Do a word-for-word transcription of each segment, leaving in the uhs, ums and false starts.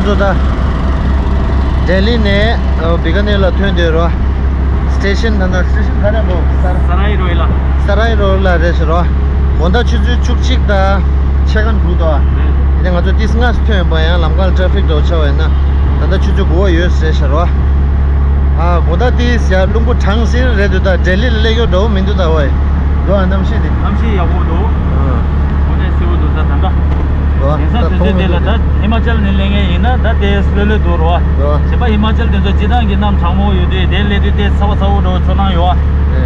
ཚོ་ད་ལྡི་ལི་ནས་ཨ་བི་ཀ་ནེར་ལ་ཐོན་དུས་རོ། སི་ཊེ་ཤན་ད་ན་སི་ཊེ་ཤན་ག་རེ་འདུག་སར། སར་ཡི་རོ་ལ། སར་ཡི་རོ་ལ་རེད་ཟེར་རོ། དགོང་དག་ཆུ་ཚོད་བཅུ་གཅིག་དང་ཕྱེད་ཀ་འགྲོ་འདུག་དེ་ང་ཚོ་ཏིས་སྔ་སུ་ཐོན་པ་ཡང་ལམ་ཁར་ཊ་ཕིག་འགྲོ་ཆ་བས་ན་ད་ལྟ་ཆུ་ཚོད་དགུ་པ་ཡོད་ཟེར་ཟེར་རོ། ཨ་དགོང་དག་ཏིས་ཡ་རླུང་བུ་གྲང་སིར་རེད་འདུག་ད་ལྡི་ལི་ལ་སླེབས་ཡོད་འགྲོ་མི་འདུག་ད་ཝའི་འགྲོ་ཨ་གནམ་གཤིས་དེ། གནམ་གཤིས་ཡག་པོ་འདུག་དངོས་གནས་བསིལ་པོ་འདུག་ད་ད་ལྟ། དེང་སང་དུས་ཚོད་དེ་ལ་ད་ཧི་མ་ཅལ་ནས་སླེབས་མཁན་ཡིན་ན་ད་དེ་ལྷོད་ལྷོད་འདུག་རོ། གཞན་པ་ཧི་མ་ཅལ་དེ་ཚོ་སྤྱིར་བཏང་གི་གནམ་གྲང་མོ་ཡོད་དུས་དེ་སླེབས་དུས་དེ་ཚ་བ་ཚ་བོ་འདྲ་བོ་ཚོར་སྣང་ཡོད་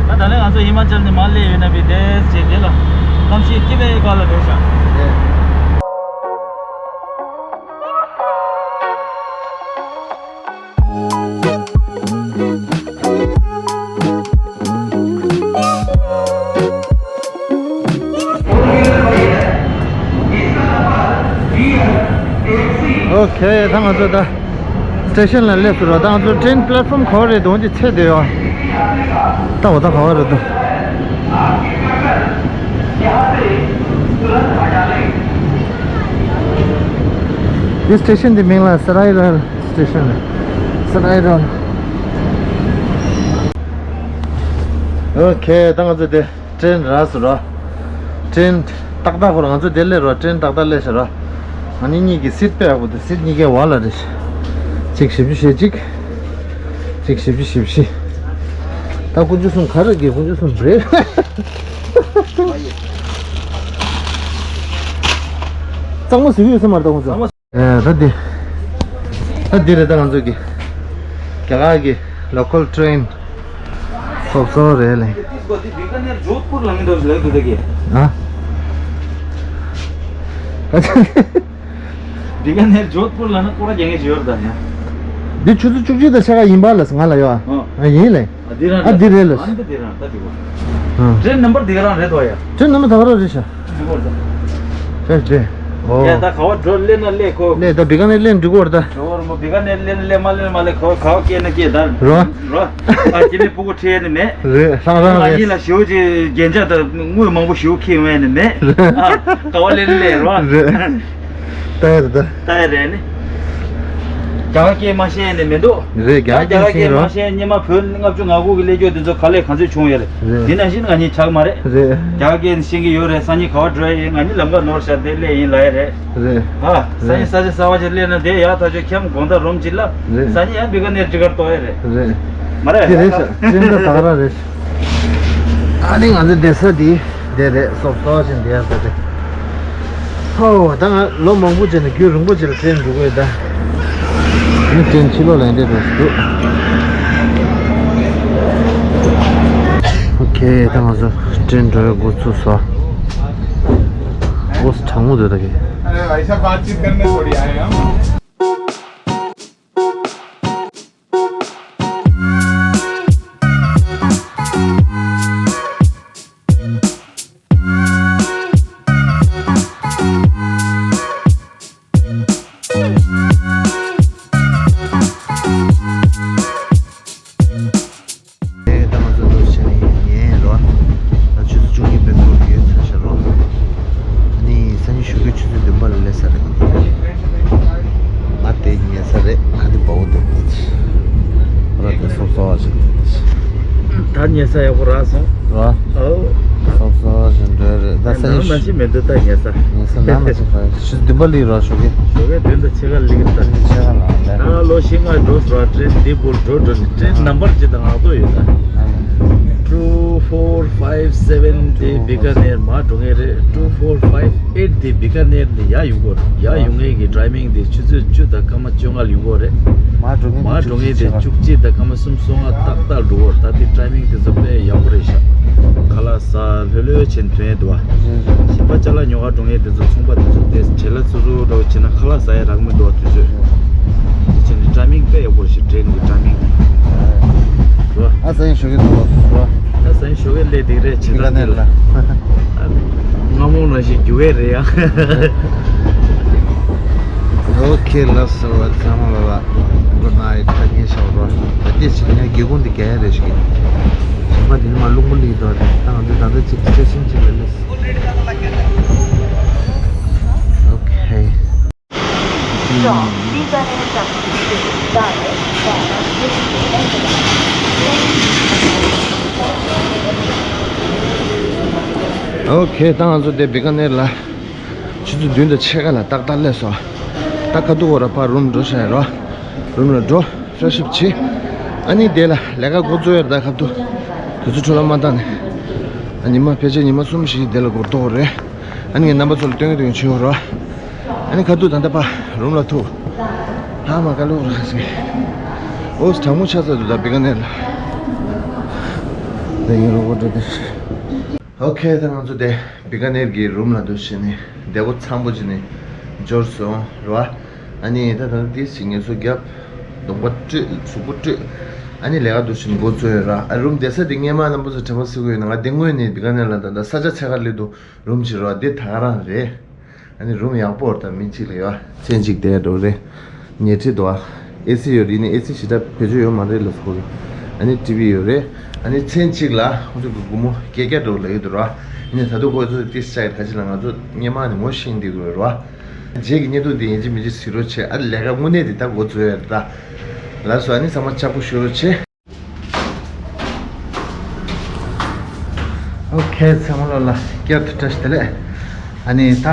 ཨ། ད་ད་ལན་ང་ཚོ་ཧི་མ་ཅལ་ནས་མར་སླེབས་ཡོད་ན་བི་དེ་བྱས་དེ་ལ་གནམ་གཤིས་སྐྱིད་པའི་སྒང་ལ་རེད་ཤག་ཨོ་ཁེ། ད་ང་ཚོ་ད་སི་ཊེ་ཤན་ལ་སླེབས་སོང་ར། ད་ང་ཚོ་ཊེན་པླེ་ཊི་ཕོམ་ག་པར་རེད་འདུག་འདི་ཚེ་འདོད་ཡོད། ད་འོ་ད་ག་པར་རེད་འདུག་འདི་སི་ཊེ་ཤན་འདི་མིང་ལ་སར་ཡི་རོ་ལ། སི་ཊེ་ཤན་རེད། སར་ཡི་རོ་ལ། ཨོ་ཁེ། ད་ང་ཚོ་དེ་ཊེན་རག་སོང་ར། ཊེན་ཏག་ཏག་ཁོ་ར་ང་ཚོ་དེ་སླེབས་ར། ཊེན་ཏག་ཏག་སླེབས་ཤག་ར། ང་གཉིས་གཉིས་ཀྱི་སིཊ་དཔེ་ཡག་པོ་འདུག་སིཊ་གཉིས་ཀའི་བར་ལ་རེད། གཅིག་བཞི་བཅུ་ཞེ་གཅིག་གཅིག་བཞི་བཅུ་ཞེ་བཞི། ད་དཀོན་མཆོག་གསུམ་ག་རེ་གི་དཀོན་མཆོག་གསུམ་རེད། གཙང་མ་ཟིག་ཡོད་ས་མ་རེད་ད་ཁོང་ཚོ། ཨེ། ད་འདི། ད་འདི་རེད་ད་ང་ཚོ་གི་རྒྱ་གར་གི་ལོ་ཀལ་ཊེན་སོབ་སོབ་རེད་ལེ། ཨ། བི་ཀ་ནེར་ཇོད་པུར་ལ་ནི་འགྲོ་ཟེར་ལེ་འདུག་ད་གི། ཨ། བི་ཀ་ནེར་ཇོད་པུར་ལ་ནི་སྐོར་ར་རྒྱག་མཁན་ཞིག་ཡོད་རེད་ད་ནི། འདི་ཆུ་ཚོད་བཅུ་གཅིག་དང་ཕྱེད་ཀ་ཡིན་པ་ལ་ང་ལ་ཡོད་ཨ། ཨ་ཡིན་ལེ། ཨ་འདི་རང་ཨ་འདི་རེད་ལ། ཨ་འདི་འདི་རང་ད་འདི་གོ། ཨ། ཊེན་ནམ་བར་འདི་ག་རང་རེད་དོ་ཡ། ཊེན་ནམ་བར་ད་ག་རང་རེད་ཤག་འདི་གོ་ད། ཤག་འདི། ཨོ། ཡ་ད་ག་བ་འགྲོ་སླེབས་ན་སླེབས་གོ། སླེབས་ད་བི་ཀ་ནེར་སླེབས་འགྲོ་གོ་ར་ད། འགྲོ་བར་མོ་བི་ཀ་ནེར་སླེབས་ན་སླེབས་མ་སླེབས་ན་མ་སླེབས་གོ། ག་བ་སྐྱེས་ན་སྐྱེས་ད། རོ། རོ། ཨ་སྐྱེས་མའི་སྤུ་གུ་ཁྲིད་ནི་མེད། རེད་ལྷང་ལྷང་ང་རེད། གཉིས་ལ་ཞེ་པོ་ཅིག་རྒྱན་ཆ་དང་དངུལ་མང་པོ་ཞེ་པོ་ཁྱེར་ཡོང་ཡ་ནི་མེད། རེད། ཨ་ག་བ་སླེབས་ན་སླེབས་རོ། རེད། ལྟ་ཡ་རེད་ད། ལྟ་ཡ་རེད་ནི། རྒྱ་གར་སྐད་མ་ཤེས་ནི་མི་འདུག་རེད། རྒྱ་གར་རྒྱ་གར་སྐད་ཤེས་སྐད་རོ། མ་ཤེས་སྔོན་མ་བོད་ལྔ་བཅུ་ང་དགུ་གི་སླེབས་ཀྱོག་དེ་ཚོ་ག་ལེ་ག་ཚོད་བྱུང་ཡོད་རེད། རེད། དེ་ནང་བཞིན་ང་གཉིས་ཆགས་མ་རེད། རེད། རྒྱ་གར་སྐད་ཤེས་ཀྱི་ཡོད་རེད། སང་ཉིན་ག་བ་འགྲོ་ཡ་ཡིན། ང་གཉིས་ལམ་ཁ་ནོར་ཤག་དེ་སླེབས་ཡིན་ལབ་ཡ་རེད། རེད། ཨ་སང་ཉིན་ས་ཆ་གསར་པ་ཅིག་སླེབས་ན་དེ་ཡག་ཐག་ཆོད་ཁྱམས་དགོང་དག་རོམ་གཅིག་ལ། རེད། སང་ཉིན་ཡང་བི་ཀ་ནེར་ཊི་ཀཊ་གཏོང་ཡ་རེད། རེད། མ་རེད། དེ་རེད་ཤག་ཊེན་ད་ད་ག་རང་རེད། ཨ་ནི་ང་ཚོ་བསྡད་ས་དེ་དེ་རེད། སོབ་སོབ་ཅིག་བསྡད་ཡ་ས་རེད། ཧོ། ད་ང་ལོ་མང་པོ་བྱས་ནས་རྒྱུན་རིང་པོ་ཅིག་ལ་ཊེན་འགྲོ་གི་ཡོད་ད། ནི་ཊེན་ཕྱི་ལོགས་ལ་འདི་འགྲོ་སྲིད་འདུག་ཨོ་ཁེ། ད་ང་ཚོ་ཊེན་འགྲོ་ཡ་འགོ་ཚུགས་སོང་། འོ་གྲང་མོ་འདུག་ད་གི། अरे भाई साहब, बातचीत करने थोड़ी आए हम। ད་ང་ཚོ་འདུག་བྱས་ནས་ཉལ་རོ། ད་ཆུ་ཚོད་བཅུ་གཉིས་པའི་ཐོག་ཡོད་ཚར་ཤག་རོ། ཨ་ནི་སང་ཉིན་ཞོགས་ཀའི་ཆུ་ཚོད་བདུན་པ་ལ་སླེབས་ས་རེད། ང་དེ་ཉལ་ས་རེད། ང་དེ་བའུ་དེ་ཉལ་ཆེ། ང་དེ་སོབ་སོབ་ཅིག་ཉལ་ཆེ། ད་ཉལ་ས་ཡག་པོ་རག་སོང་། རོ། ཨོ། སོབ་སོབ་ཅིག་འགྲོ་རེད། ད་སང་ཉིན་ནང་ན་ཞིག་མི་འདུག་ད་ཉལ་ས། ཉལ་ས་ནང་ན་ཅིག་ཕ། ཆུ་ཚོད་བདུན་པ་སླེབས་རོ་ཞོགས་ཀའི། ཞོགས་ཀའི་བདུན་དང་ཕྱེད་ཀ་སླེབས་ཀྱི་རེད། ཕྱེད་ཀ་ནང་ལ། ད་ལོ་ཤིང་ང་འགྲོ་སོང་། ཊེན་འདི་བུ་འགྲོ་འགྲོ་ནི་ཊེན་ནམ་བར་ཅིག་དང་ང་ཚོ་ཡོད་ད། two four five seven དེ་བི་ཀ་ནེར་མར་འགྲོ་མཁན་རེད། two four five eight དེ་བི་ཀ་ནེར་ནས་ཡར་ཡོང་གི་རེད། ཡར་ཡོང་མཁན་གྱི་ཊའི་མིང་དེ་ཆུ་ཚོད་བཅུ་དང་སྐར་མ་བཅོ་ལྔ་ལ་ཡོང་གི་རེད། མར་འགྲོ་མཁན་དེ་བཅུ་གཅིག་དང་སྐར་མ་སུམ་ཅུ་སོ་ལྔ་ཏག་ཏག་འགྲོ་གི་རེད། ད་དེ་ཊའི་མིང་དེ་ཚོ་དཔེ་ཡག་པོ་རེད་ཤག་ཁ་ལག་ཟ་ལྷོད་ལྷོད་བྱས་ནས་ཐོན་ཡས་འདུག་བ། གཞན་པ་ཅ་ལག་ཉོ་གར་འགྲོ་མཁན་དེ་ཚོ་ཚོང་པ་དེ་ཚོ་དེ་བྲེལ་བ་ཚུབ་ཚུབ་འདྲ་བོ་བྱས་ན་ཁ་ལག་ཟ་ཡས་རག་མི་འདུག་བ། དུས་ཚོད་དེ་བྱས་ནས་ཊའི་མིང་དཔེ་ཡག་པོ་རེད་ཤག་ཊེན་གྱི་ཊའི་མིང་དེ། རོ། ཨ་སང་ཉིན་ཞོགས་ཀའི་འདུག་རོ། ཨ་སང་ཉིན་ཞོགས་ཀའི་སླེབས་བསྡད་རེད། བྱེད་སྟངས་དེ་ལ། ཨ་སྔ་མོ་ནང་བཞིན་རྒྱུག་གི་རེད་ཡ། ཨོ་ཁེ། ལགས་སོ། ཚང་མ་ལ་ལ་good night། ད་ངས་ཞོགས་རོ། ད་དེ་བྱས་ངས་སྒེའུ་ཁུང་འདི་རྒྱག་ཡ་རེད་ཤག་གཞན་པ་དེ་ནི་མར་རླུང་བུ་སླེབས་འདུག་རེད། ད་ང་ཚོ་ད་ལྟ་ཅིག་སི་ཊེ་ཤན་ཅིག་ལ་སླེབས། ཨོ་ཁེ། Stop. Bikaner ཨོ་ཁེ། ད་ང་ཚོ་དེ་བི་ཀ་ནེར་ལ་ཆུ་ཚོད་བདུན་དང་ཕྱེད་ཀ་ལ་ཏག་ཏག་སླེབས་སོང་། ད་ཁ་ཐུག་འོ་ར་ཕར་རུམ་འགྲོ་ཤག་ཡ་རོ། རུམ་ལ་འགྲོ། ཕེ་རེ་ཤི་ཨབ་བྱེད། ཨ་ནི་དེ་ལ་ལས་ཀ་འགོ་བཙུགས་ཡ་རེད། ད་ཁ་ཐུག་དུས་ཚོད་འཕྲོ་བརླག་མ་བཏང་ནས། ཨ་ཉི་མ་ཕལ་ཆེར་ཉི་མ་གསུམ་བཞི་དེ་ལ་འགོར་དོ་རེད། ཨ་ནི་ངས་རྣམ་པ་ཚོ་ལ་སྟོན་གི་སྟོན་གི་བྱེད་འོ་རོ། ཨ་ནི་ཁ་ཐུག་ད་ལྟ་ཕར་རུམ་ལ་ཐུག་ཧ་མ་ཀ་ལུག་ར་ཟིག་ཨོ་གྲང་མོ་ཆགས་ཚར་འདུག་ད་བི་ཀ་ནེར་ལ། ད་ངའི་རོ་པོ་འགྲོ་དེ། ཨོ་ཁེ། ད་ང་ཚོ་དེ་བི་ཀ་ནེར་གྱི་རུམ་ལ་འདུག་བྱས་ནས་བདེ་པོ་ཚང་པོ་བྱས་ནས་འབྱོར་སོང་ར། ཨ་ནི་ད་ད་ཏིས་ཞིག་ངལ་གསོ་བརྒྱབ། གདོང་པ་བཀྲུས། གཟུགས་པོ་བཀྲུས། ཨ་ནི་ལས་ཀ་འདུག་བྱས་ནས་འགོ་བཙུགས་ཡོད་ར། ཨ་རུམ་བསྡད་ས་དེ་སྔས་མ་རྣམ་པ་ཚོ་དྲན་པ་གསོས་ཀྱི་ཡོད་ན། ང་དེ་སྔོན་ནས་བི་ཀ་ནེར་ལ་ད་ད་ས་ཆ་ཕྱེད་ཀ་སླེབས་འདུག་རུམ་གཅིག་རོ། འདི་ད་ག་རང་རེད། ཨ་ནི་རུམ་ཡག་པོ་དང་མིང་གཅིག་ལ་ཡོད། མཚན་གཅིག་དེ་འགྲོ་རེད། ཉལ་ཁྲི་འདུག་ཨ། ཨེ་སི་ཡོད་རེད། ནི་ཨེ་སི་ཞེ་དྲག་བེད་སྤྱོད་ཡོད་མ་རེད་ལ་སོགས། ཨ་ནི་ཊི་ཝི་ཡོད་རེད། ཨ་ནི་མཚན་གཅིག་ལ་ཁོང་ཚོ་གི་སྒོར་མོ་བརྒྱད་བརྒྱ་འགྲོ་ལ་ཡོད་འདུག་ར། ཨ་ནི་ད་དུང་ཁོ་ཚོ་ཏིས་ཆག་ག་ཅི་ལ་ང་ཚོ་སྔས་མ་ནས་ངོ་ཤེས་འདི་དགོས་ར། རྗེས་ཀྱི་བརྙན་ཐུང་འདི་ཡིན་གཅིག་མིན་གཅིག་གཟིགས་རོགས་བྱེད། ཨ་ལས་ཀ་དངོས་གནས་འདི་ད་འགོ་བཙུགས་ཡོད་རེད་ད། ལགས་སོ། ཨ་ནི་ཚང་མ་ལྕགས་པོ་ཞུ་རོགས་བྱེད། ཨོ་ཁེ། ཚང་མ་ལོ་ལ་བསྐྱར་དུ་བཀྲ་ཤིས་བདེ་ལེགས། ཨ་ནི་ད་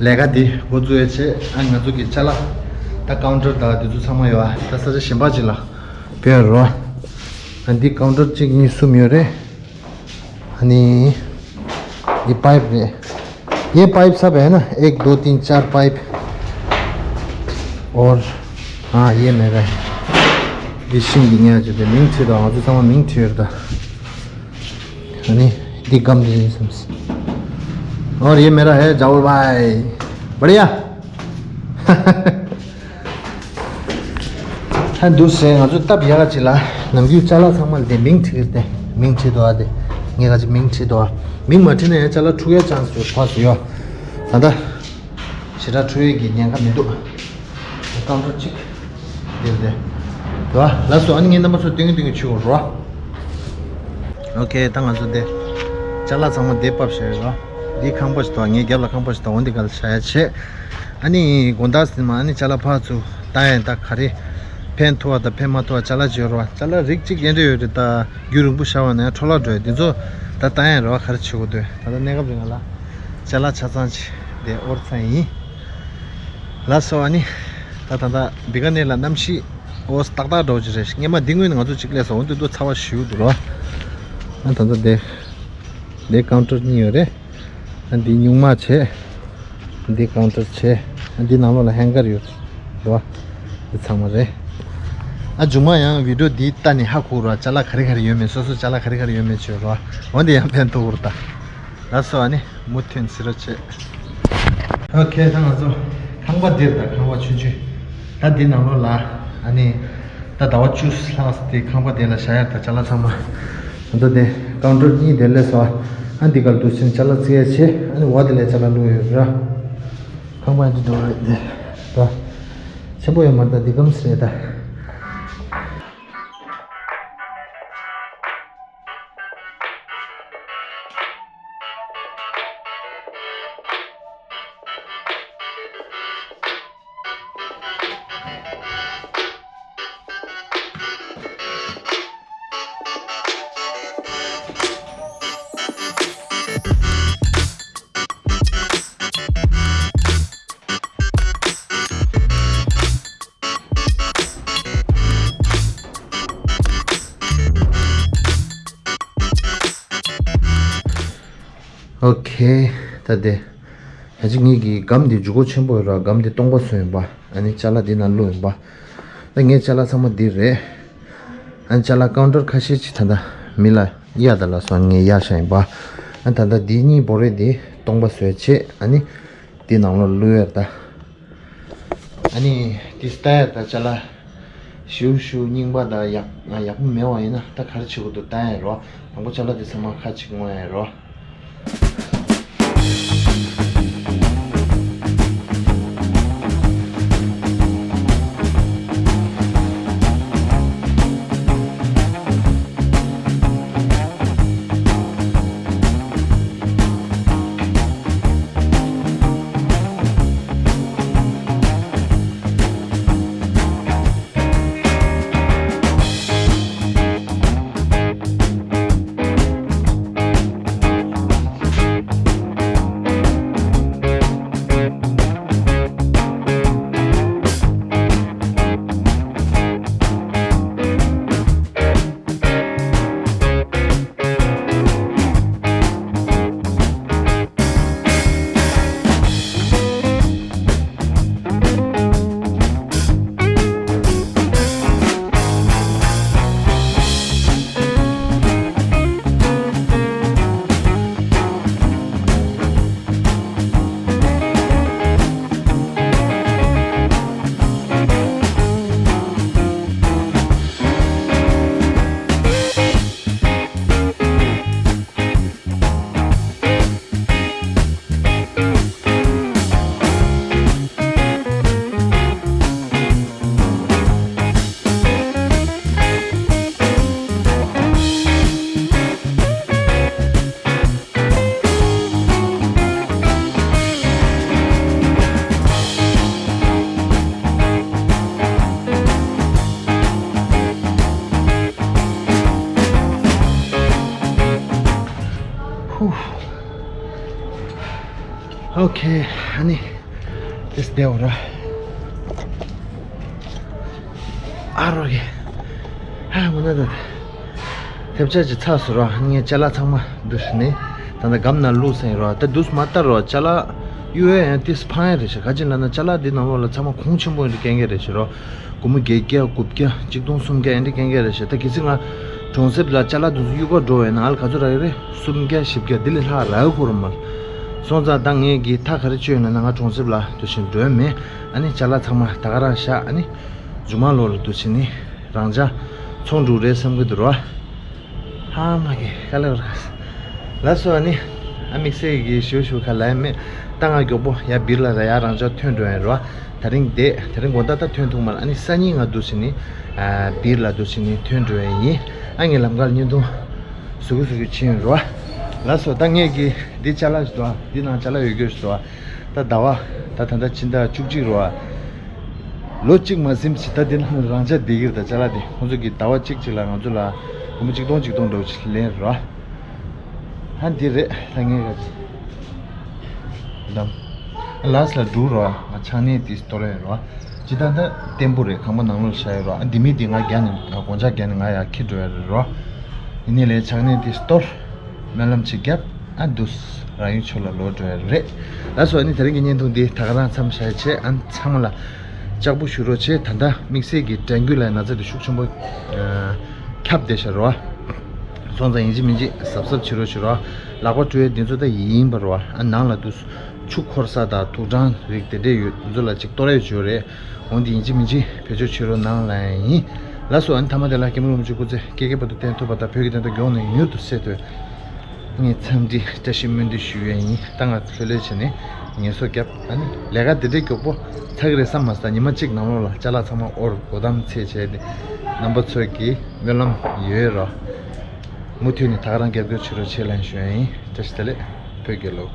ལས་ཀ་འདི་འགོ་བཙུགས་ཡ་བྱེད། ཨ་ང་ཚོ་གི་ཅ་ལག་ད་ཀའུན་ཊར་དང་དེ་ཚོ་ཚང་མ་ཡོད། ཨ་ད་ས་ཆ་གཞན་པ་ཅིག་ལ་ཕེབས་རོགས། ཨ་འདི་ཀའུན་ཊར་གཅིག་གཉིས་གསུམ་ཡོད་རེད། ཨ་ནི། འདི་པའིབ་རེད། ये पाइप सब है ना, एक दो तीन चार पाइप। और हाँ, ये मेरा है। འདི་ཤིང་འདི་ངས་ཅི་དེ་མིང་བྲིས་དང་། ང་ཚོ་ཚང་མ་མིང་བྲིས་ཡོད་ད། ཨ་ནི་འདི་སྒམ་འདི་ཡིན་བསམ། और ये मेरा है जावल भाई। बढ़िया। ད་འདུག་སེ་ང་ཚོ་སྟབས་ཡག་ག་ཅིག་ལ་ནམ་རྒྱུན་ཅ་ལག་ཚང་མ་ལ་དེ་མིང་བྲིས་ཀྱི་རེད་དེ། མིང་བྲིས་འདུག་ཨ་དེ། ངས་ག་ཅིག་མིང་བྲིས་འདུག་ཨ། མིང་མ་བྲིས་ན་ཡང་ཅ་ལག་འཁྲུག་ཡའི་ཆན་སི་ཡོད་ཕ་སུ་ཡོད། ད་ལྟ་ཞེ་དྲག་འཁྲུག་ཡའི་གི་ཉེན་ཁ་མི་འདུག་ཀའུན་ཊར་གཅིག་འདིར་དེ། འདུག་ཨ། ལགས་སོ། ཨ་ནི་ངས་རྣམ་པ་ཚོ་སྟོན་གི་སྟོན་གི་བྱེད་འོ་རོ། ཨོ་ཁེ། ད་ང་ཚོ་དེ་ཅ་ལག་ཚང་མ་དེ་ཕབ་བཞག་ཡོད་རོ། འདི་ཁང་པ་ཞིག་འདུག་ངའི་རྒྱབ་ལ་ཁང་པ་ཞིག་འདུག་འོ་འདི་ག་ལ་བཞག་ཡ་བྱེད། ཨ་ནི་དགོང་དག་ཟིན་མ་ཨ་ནི་ཅ་ལག་ཕར་ཚུར་བཏང་ཡ་ད་ག་རེ། ཕན་ཐོགས་པ་དང་ཕན་མ་ཐོགས་པ་ཅ་ལག་ཅིག་ཡོད་རེད་བ། ཅ་ལག་རིགས་གཅིག་ཡན་འདྲ་ཡོད་རེད། ད་རྒྱུན་རིང་པོ་བཞག་པ་ན་ཡང་འཕྲོ་བརླག་འགྲོ་ཡ། འདི་ཚོ་ད་བཏང་ཡ་རེད་བ། ག་རེ་བྱེད་དགོས་འདུག་ད་ལྟ་གནས་སྐབས་རིང་ལ་ཅ་ལག་ཆ་ཚང་ཅིག་དེ་དབོར་ཚར་ཡིན། ལགས་སོ། ཨ་ནི་ད་ད་ལྟ་བི་ཀ་ནེར་ལ་གནམ་གཤིས་འོ་ཏག་ཏག་འདྲ་བོ་ཅིག་རེད། སྔས་མ་འདི་སྔོན་ནས་ང་ཚོ་གཅིག་སླེབས་སོང་། འོ་འདི་ཚོ་ཚ་བ་ཞེ་པོ་འདུག་རོ། ཨ་ད་ལྟ་དེ་དེ་ཀའུན་ཊར་གཉིས་ཡོད་རེད། ཨ་འདི་སྨྱུག་མ་བྱས། འདི་ཀའུན་ཊར་བྱས། ཨ་འདི་ནང་ལོགས་ལ་ཧེང་གར་ཡོད་རེད་བ། འདི་ཚང་མ་རེད། ཨ་མཇུག་མ་ཡང་བི་ཌི་ཡོ་འདི་ལྟ་ནས་ཧ་གོ་ར། ཅ་ལག་ག་རེ་ག་རེ་ཡོད་མེད། སོ་སོ་ཅ་ལག་ག་རེ་ག་རེ་ཡོད་མེད་བྱོས་ར། འོ་འདི་ཡང་ཕན་ཐོགས་ར་ད། ལགས་སོ། ཨ་ནི་མུ་མཐུད་གཟིགས་རོགས་བྱེད། ཨོ་ཁེ། ད་ང་ཚོ་ཁང་པ་འདིར་ད་ཁང་པ་ཆུང་ཆུང་། ད་འདི་ནང་ལོགས་ལ་ཨ་ནི། ད་ཟླ་བ་བཅུ་ལྷག་དེ་ཁང་པ་དེ་ལ་བཞག་ཡག་ད་ཅ་ལག་ཚང་མ། ད་ལྟ་དེ་ཀའུན་ཊར་གཉིས་དེ་སླེབས་སོང་། ཨ་འདི་གར་འདུག་སེ་ཅ་ལག་བཙལ་ཡ་བྱེད། ཨ་ནི་འོག་དེ་ལ་ཅ་ལག་བླུགས་ཡོད་ར། ཁང་པ་འདི་འདུག་རེད་དེ། ད་ཆེན་པོ་ཡོད་མ་རེད། ད་འདི་གམ་སེ་རེད་ད། ཨོ་ཁེ། ད་དེ། ད་ཅི་ངེད་ཀྱི་སྒམ་འདི་ཇུས་འགོད་ཆེན་པོ་ཡོད་ར། སྒམ་འདི་སྟོང་པ་བཟོས་ཡིན་པ། ཨ་ནི་ཅ་ལག་འདི་ནང་བླུགས་ཡིན་པ། ད་ངའི་ཅ་ལག་ཚང་མ་འདི་རེད། ཨ་ནི་ཅ་ལག་ཀའུན་ཊར་ཁ་ཤས་ཅིག་ད་ལྟ་མི་ལ་གཡར་ད་ལ་སོང་། ངས་གཡར་བཞག་ཡིན་པ། ཨ་ནི་ད་ལྟ་འདི་གཉིས་བོ་རེ་འདི་སྟོང་པ་བཟོས་བྱས། ཨ་ནི་འདི་ནང་ལོགས་བླུགས་ཡོད་ད། ཨ་ནི་འདི་ལྟ་ཡ་ད་ཅ་ལག་ཞེ་པོ་ཞེ་པོ་རྙིང་པ་དང་ཡག་ཡག་པོ་མེད་པ་ཡིན་ན་ད་ག་རེ་བྱེད་དགོས་འདུག་ལྟ་ཡ་རོ། དང་པོ་ཅ་ལག་དེ་ཚང་མ་ཁ་ཅིག་བརྔོ་ཡ་རོ། ཨོ་ཁེ། ཨ་ནི་ཏེས་དེ་འོ་ར། ཨ་རོ་གེ། ཧ་མོ་ན་ད། ཐེབས་ཆག་ཅིག་ཚགས་སུ་རོ། ངས་ཅ་ལག་ཚང་མ་འདུ་ནི། ད་ལྟ་སྒམ་ནང་བླུགས་ཟིན་རོ། ད་འདུས་མ་ལྟར་རོ། ཅ་ལག་གཡུག་ཡ་ཡང་ཏེས་ཕང་ཡ་རེད་ཤག་ག་ཅི་ལ་ན་ཅ་ལག་འདི་ནང་ལོགས་ལ་ཚང་མ་གོང་ཆེན་པོ་ཡིན་དུ་སྐྱེལ་གྱི་རེད་ཤག་རོ། སྒོར་མོ་བརྒྱད་བརྒྱ་དགུ་བརྒྱ་གཅིག་སྟོང་སུམ་བརྒྱ་ཨེ་འདྲ་སྐྱེལ་གྱི་རེད་ཤག་ད་གལ་སྲིད་ང་གྲོང་གསེབ་ལ་ཅ་ལག་འདུ་གཡུག་ག་འགྲོ་བས་ན་ཨ་ལ་ག་ཚོད་རག་གི་རེད། སུམ་བརྒྱ་བཞི་བརྒྱ་འདི་ལས་ལྷག་རག་གི་ཁོ་ར་མ་རེད། སོང་ཙང་ད་ངས་གི་ཐག་ག་རེ་གཅོད་ཡོད་ན་ན་ང་གྲོང་གསེབ་ལ་འདུ་ཞིང་འགྲོ་ཡ་མེད། ཨ་ནི་ཅ་ལག་ཚང་མ་ད་ག་རང་བཞག་ཨ་ནི་མཇུག་མ་ལོག་ལ་འདུ་ཞིང་ནི་རང་ཅག་ཚོང་འགྲོ་རེད་བསམ་གི་འདུག་རོ། ཧ་མ་གི་ཀ་ལེ་བར་ལ་སོ་ཨ་ནི་ཨ་དམིགས་བསལ་གི་ཞུ་ཞུ་ཁ་ལ་ཡ་མེད། ད་ང་མགྱོགས་པོ་ཡ་སྦིར་ལ་ར་ཡ་རང་ཅག་ཐོན་འགྲོ་ཡ་རོ། ད་རིང་དེ་ད་རིང་དགོང་དག་ད་ཐོན་ཐུབ་མ་རེད། ཨ་ནི་སང་ཉིན་ང་འདུ་ཞིང་ནི་ཨ་སྦིར་ལ་འདུ་ཞིང་ནི་ཐོན་འགྲོ་ཡ་ཡིན། ཨ་ངའི་ལམ་ཁར་བརྙན་ཐུང་བཟོ་གི་བཟོ་གི་ཕྱིན་ཡོད་རོ། ལ་སོ་ད་ངས་གི་འདི་ཅ་ལག་ཞིག་འདུག་ཨ། འདི་ནང་ཅ་ལག་ཡོད་རྒྱུ་ཞིག་འདུག་ཨ། ད་ཟླ་བ་ད་ད་ལྟ་ཕྱི་ཟླ་བཅུ་གཅིག་རོ་ཨ། ལོ་གཅིག་མ་ཟིན་ཞིག་ད་འདི་ནང་རང་ཅག་བསྡད་ཀྱི་རེད། ད་ཅ་ལག་འདི་ཁོང་ཚོ་གི་ཟླ་བ་གཅིག་གཅིག་ལ་ང་ཚོ་ལ་སྒོར་མོ་གཅིག་སྟོང་གཅིག་སྟོང་འདྲ་བོ་ཅིག་ལེན་རོ། ཧ་འདི་རེད་ད་ངས་ག་ཅི་དམ། ལ་སི་ལ་འགྲོ་རོ། ང་ཆང་ནས་འདི་སྟོར་ཡོད་རོ། ཇི་ལྟར་ད་བརྟན་པོ་རེད། ཁང་པ་ནང་ལོགས་བཞག་ཡོད་རོ། ཨ་འདི་མི་འདི་ང་རྒྱ་ནས་དགོང་ཇ་རྒྱ་ནས་ང་ཡར་འཁྱེར་འགྲོ་ཡ་རེད་རོ། ཡིན་ནའི་ལས་ཆང་ནས་འདི་སྟོར། སྨོན་ལམ་ཅིག་བརྒྱབ། ཨ་འདུས་རང་ཡུལ་ཕྱོགས་ལ་ལོག་འགྲོ་ཡ་རེད། ལགས་སོ། ཨ་ནི་དེ་རིང་གི་བརྙན་ཐུང་འདི་ད་ག་རང་མཚམས་བཞག་བྱས་ཨ་ཚང་མ་ལ་ལྕགས་པོ་ཞུ་རོགས་བྱས། ད་ལྟ་དམིགས་བསལ་གྱི་དྲན་སྐུལ་ལ་ན་ཚ་འདི་ཤུགས་ཆེན་པོ་ཁྱབ་བསྡད་ཤག་རོ། སོང་ཙང་ཡིན་གཅིག་མིན་གཅིག་གཟབ་གཟབ་བྱེད་རོགས་བྱེད་རོགས། ལག་པ་བཀྲུ་ཡས་འདི་ཚོ་ད་ཡིན་པ་རོ། ཨ་ནང་ལ་འདུས་ཆུ་འཁོར་ས་དང་དུག་སྦྲང་རིགས་དེ་འདྲས་ཡོད། འདི་ཚོ་ལ་ཅིག་གཏོར་ཡས་བྱོས་རེད། འོན་ཏེ་ཡིན་གཅིག་མིན་གཅིག་བེད་སྤྱོད་བྱེད་རོགས་གནང་ལབ་ཡ་ཡིན། ལགས་སོ། ཨ་ནི་མཐའ་མ་དེ་ལ་སྐྱབས་མགོན་རིན་པོ་ཆེ་སྐུ་ཚེ་བསྐལ་བརྒྱའི་བར་དུ་བརྟན་ཐུབ་པ་དང་བོད་ཀྱི་བདེན་མཐའ་མགྱོགས་ནས་མྱུར་དུ་གསལ་ཐུབ། ངས་འཚམས་འདྲི་བཀྲ་ཤིས་སྨོན་འདུན་ཞུ་ཡས་ཡིན། ད་ང་ལྷོད་ལྷོད་བྱས་ནས་ངལ་གསོ་བརྒྱབ། ཨ་ནི་ལས་ཀ་དེ་འདྲའི་མགྱོགས་པོ་ཚར་གི་རེད་བསམ་མ་སོང་། ཉི་མ་གཅིག་ནང་ལོགས་ལ་ཅ་ལག་ཚང་མ་དབོར་སྒོ་བསྡམས་ཚར་བྱས་ཏེ་རྣམ་པ་ཚོ་གི་སྨོན་ལམ་ཡོད་རོ། མུ་མཐུད་ནས་ད་ག་རང་རྒྱབ་སྐྱོར་བྱེད་རོགས་བྱེད་ལབ་ཞུ་ཡས་ཡིན། བཀྲ་ཤིས་བདེ་ལེགས། བོད་རྒྱལ་ལོ།